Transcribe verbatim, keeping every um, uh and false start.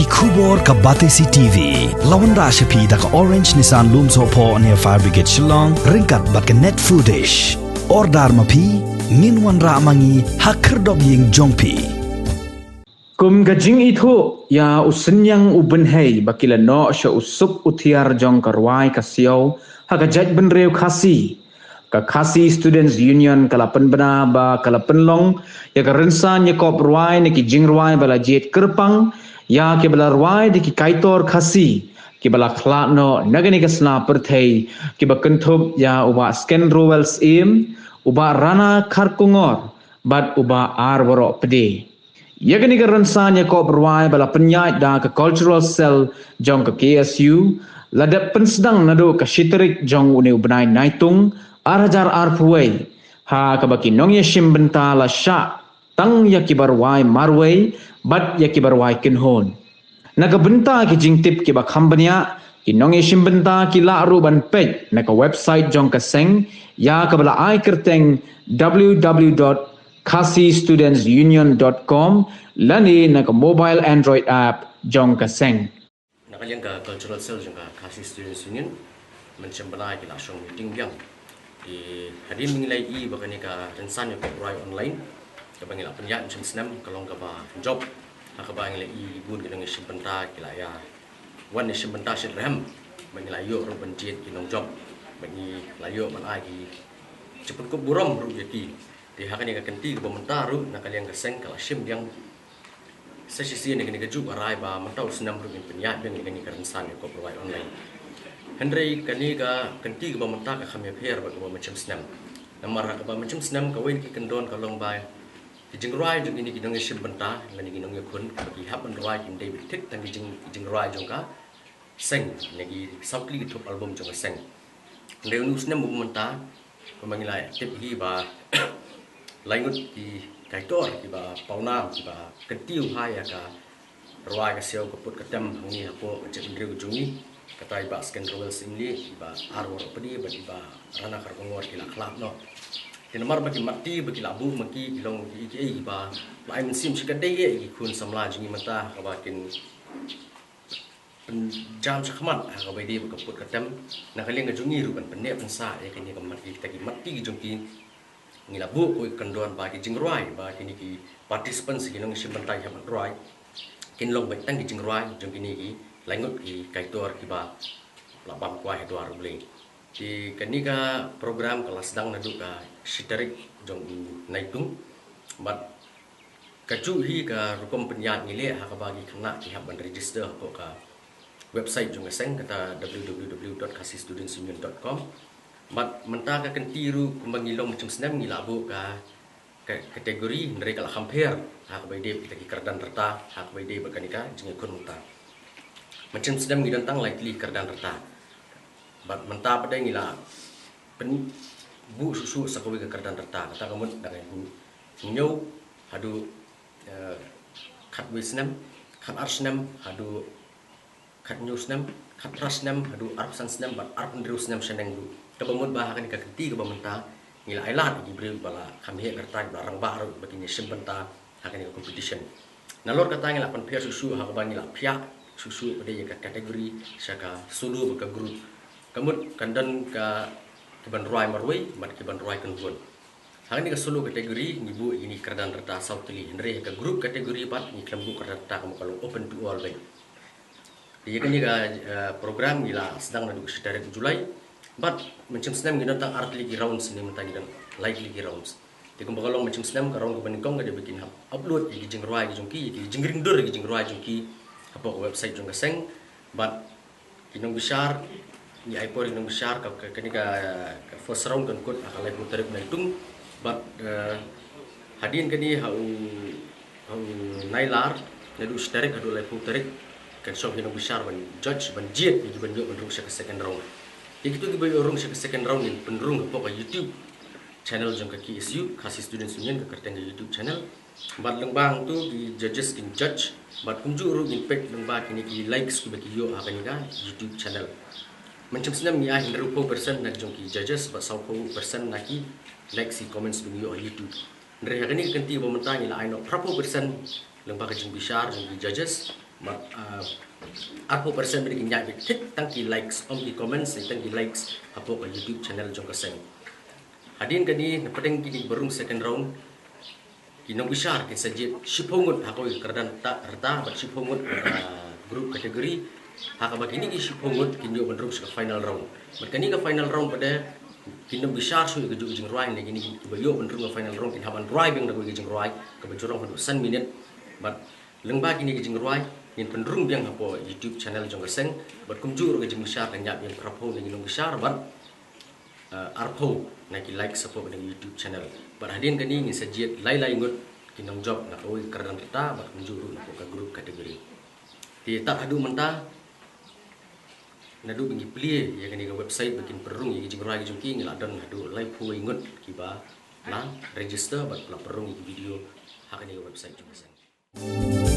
Khubor ka Batesi T V la wanrah sha phi da ka Orange Nissan Lumsohphoh near Fire Brigade Shillong, ryngkat bad ka Net Foodish. Order ma phi, ngin wanrah ma ngi ha khyrdop ïing jong phi. Kum ka jingithuh ïa u synñiang u bynhei ba ki la noh sha u suk u thiar jong ka rwai ka siaw ha ka jaitbynriew Khasi, ka Khasi Students Union ka la pynbna ba ka la pynlong ïa ka rynsan ïakop rwai na ki jingrwai ba la jied kyrpang ïa kiba la rwai da ki kaitor Khasi kiba la khlad noh na kane ka sla pyrthei, kiba kynthup ïa u Bah Sken Rowell Syiem, u Bah Rana Kharkongor bad u Bah R Warohpde. Ïa kane ka rynsan ïakop rwai ba la pynïaid da ka Cultural Cell jong ka K S U la dep pynsdang naduh ka shi tarik jong une u bnai Naitung ar hajar arphew wei, ha kaba ki nongïashim bynta la shah tang ïa kiba rwai marwei bad ïa kiba rwai kynhun. Na ka bynta ki jingtip kiba kham bniah, ki nongïashim bynta ki lah ruh ban peit na ka website jong ka seng ïa kaba la ai kyrteng w w w dot khasi students union dot com lane na ka mobile Android app jong ka seng. Na ka liang ka Cultural Cell jong ka Khasi Students Union, mynshem bnai ki la shong meeting biang. Te hadien ba ngi la ïohi ba kane ka rynsan ïakop rwai online kaba ngi la pynïaid mynshem snem ka long kaba jop, ha kaba ngi la ïohi bun ki nongïashim bynta ki la ïa wan ïashim bynta shitrhem, ba ngi la ïoh ruh ban jied ki nongjop, ba ngi la ïoh ban ai ki jingpynkup burom ruh ïa ki. Te ha kane ka kynti kaba mynta ruh na ka liang ka seng ka la shim biang sa shisien ïa kane kajuh ka rai ba mynta u snem ruh ngin pynïaid biang ïa kane ka rynsan ïakop rwai online. Hynrei kane ka kynti kaba mynta ka kham ïapher bad kaba mynshem snem. Namar ha kaba mynshem snem kawei na ki kyndon ka long ba ki jingrwai jong kine ki nongïashim bynta lane ki nongïakhun ba ki hap ban rwai kim dei beit thik tang ki jing, jingrwai jong ka seng, ne ki saw tylli ki thup album jong ka seng. Hynrei une u snem ba mynta, kumba ngi la tip hi ba lai ngut ki kaitor kiba pawnam kiba kyntiew ha ïa ka rwai ka siaw ka put ka tem hangne hapoh ka jaitbynriew ka jong ngi, kata i Bah Sken Rowell Syiem, i Bah R Warohpde bad i Bah Rana Kharkongor ki la khlad noh. Te namar ba ki mat ti ba ki la buh ma ki, ki long kiei kiei kiba la ai mynsiem shikatdei ïa ki khun samla jong ngi mynta, kaba kin pynjam shakhmat ha kaba ïadei bad ka put ka tem. Na ka liang ka jong ngi ruh ban pynneh pynsah ïa kine ki mat, kita ki mat ti ki jong ki. Ngi la buh kawei ka kyndon ba ki jingrwai ba kine ki participants, ki nongïashim bynta kiba rwai, kin long beit tang ki jingrwai jong kine ki lai ngut ki kaitor kiba la bam kwai ha dwar U Blei. Te kane ka program ka la sdang naduh ka shi tarik jong u Naitung. Bad kajuh hi ka rukom pynïaid ngi leh ha kaba ki khynnah ki hap ban register hapoh ka website jong ka seng, kata w w w dot khasi students union dot com. Bad mynta ka kynti ruh kumba ngi long mynshem snem ngi la buh ka, ka kategori, hynrei ka la kham pher ha kaba ïadei bad kita ki kyrdan rta ha kaba ïadei bad kane ka jingïakhun mynta. Mynshem snem ngi don tang lai tylli ki kyrdan rta. Bad mynta pat de ngi la pynbuh shuh shuh sa kawei ka kyrdan rta, kata ka mut da ka hynñiew haduh, eh, khatwei snem, khatar snem haduh khathynñiew snem, khatphra snem haduh arphew san snem bad arphew hynriew snem shaneng ruh. Kaba mut ba ha kane ka kynti kaba mynta ngi la ailad ïa ki briew ba la kham heh ka rta, ba la rangbah ruh ba kin ïashim bynta ha kane ka competition. Nalor kata ngi la pynpher shuh shuh ha kaba ngi la phiah shuh shuh pat de ïa ka kategori sha ka solo bad ka group. Ka mut kan don ka, kiban rwai marwei bad kiban rwai kynhun. Ha kane ka solo kategori ngi buh ïa kine ki kyrdan rta saw tylli, hynrei ha ka group kategori pat ngi khlem buh kyrdan rta, ka mut ka long open to all beit. Te ïa kane ka, eh, program ngi la sdang naduh ka shi tarik July. Bad mynshem snem ngi don tang ar tylli ki rounds, ne mynta ngi don lai tylli ki rounds. Te kumba ka long mynshem snem, ka round kaba nyngkong ka dei ba kin hap upload ïa ki jingrwai ki jong ki, ïa ki jingringdur ïa ki jingrwai jong ki hapoh ka website jong ka seng. Bad ki nongbishar, ngi ai por ïa ki nongbishar, ka, ka, kane ka, ka first round kan kut ha ka laiphew tarik Naitung. Bad, eh, hadien kane ha u, ha u Nailar, naduh shi tarik haduh laiphew tarik, kan shong ki nongbishar ban judge, ban jied ïa kiban ïoh ban rung sha ka second round. Ïa kito kiba ïoh rung sha ka second round ngin pynrung hapoh ka YouTube channel jong ka K S U, Khasi Students Union, ka kyrteng ka YouTube channel. Bad lyngba hangto ki judges kin judge, bad kumjuh ruh ngin peit lyngba kine ki likes kiba ki ïoh ha kane ka YouTube channel. Mynshem snem ngi ai hynriewphew percent na ki jong ki judges bad sawphew percent na ki likes, ki comments ba ngi ïoh ha YouTube. Hynrei ha kane ka kynti ba mynta ngi la ai noh phraphew percent lyngba ka jingbishar jong ki judges. Mat uh, arphew percent ba dei ki ñiah beit thik tang ki likes, ym ki comments, tang ki likes hapoh ka YouTube channel jong ka seng. Hadien kane na pdeng kine ki barum second round, ki nongbishar kin sa jied shiphew ngut ha kawei ka kyrdan rta, rta bad shiphew ngut ha ka group category. Ha kaba kine ki shiphew ngut kin ïoh ban rung sha ka final round. Bad kane ka final round pat de kin nongbishar shuh ïa kajuh ka jingrwai, ne kine kiba ïoh ban rung ka final round kin hap ban rwai biang da kawei ka jingrwai kaba jrong haduh san minit. Bad lyngba kine ki jingrwai ngin pynrung biang hapoh YouTube channel jong ka seng. Bad kumjuh ruh ka jingbishar kan ïaid biang phraphew na ki nongbishar bad uh, arphew na ki likes hapoh kane ka YouTube channel. Bad hadien kane ngin sa jied lai lai ngut ki nongjop na kawei ka kyrdan rta bad kumjuh ruh na ka group category. Te tad haduh mynta, naduh ba ngi plie ïa kane ka website ba kin pynrung ïa ki jingrwai ki jong ki, ngi la don haduh laiphew wei ngut kiba la register bad la pynrung ïa ki video ha kane ka website jong ka seng.